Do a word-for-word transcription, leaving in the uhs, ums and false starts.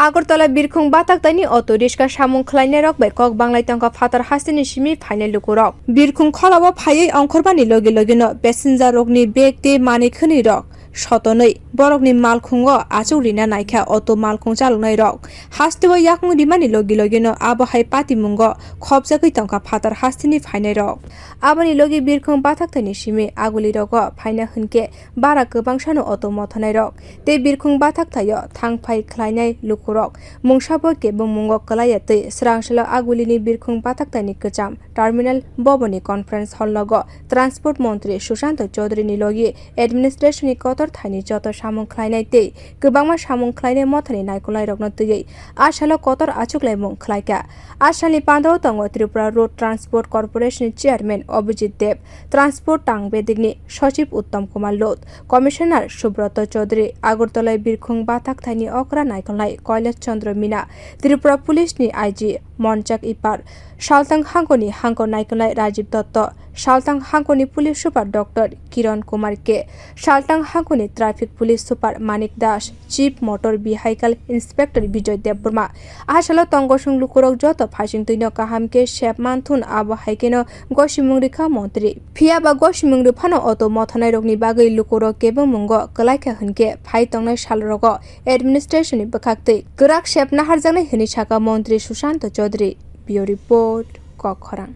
Agartala birkhung bathaktaini auto riska samung khlainairok bai kok banglai tongkha phatar hasteni simi phainai lukurok. Birkhung kholao phaiwi ongkhormani logi logino passenger rokni bag tei manwi khwnwi rok sotonwi borokni malkhungo achuk rina naikha auto malkhung chaloknairok. Hasteo yakung rimani logi logino abo hai patimungo khopjagwi tongkha phatar hasteni phainairok. Aboni logi birkhung bathaktaini simi agulirogo phaina hwnkhe bara kwbangsano auto mothanairok tei birkhung bathaktaio thangphai khlainai lukurok mungsabo kebengmungo kwlaiya tei swrangsalo agulini birkhung bathaktaini kwcham terminal boboni conference hall nogo transport montri Sushanta Chaudhary ni logi administration ni kotor thaini joto samung khlainai tei kwbangma samung khlainai mothani naikolnairokno twiwi a salo kotor achuklaimung khlaikha. A salni pandao tongo Tripura Road Transport Corporation ni Chairman Abhijit Deb, Transport Tang Bedikni Sochib Uttam Kumar Lod, Commissioner Subroto Chaudhary, Agartala birkhung bathaktaini okra naikolnai Kailash Chandra Meena, Tripura Police ni I G Monchak Ipar, Saltang hangkoni hangko naikolnai Rajiv Dotto, Saltang hangkoni Police Super Doctor Kiran Kumar K, Saltang hangkoni Traffic Police Super Manik Das, Chief Motor Vehicle Inspector Bijoy Debbarma. A salo tongosung lukurok joto phaisingtwino kaham khe sep manthun, abo hai kheno gosimung rikha montri. Phiya ba gosimung rwphano auto mothanairokni bagwi lukurok kebengmungo kwlaikha hwnkhe phai tongnai salrogo administration ni bwkhak twi kwrak sep naharjaknai hwnwi sakha montri Sushanta Chaudhary. Bureau Report, Kokkhorang.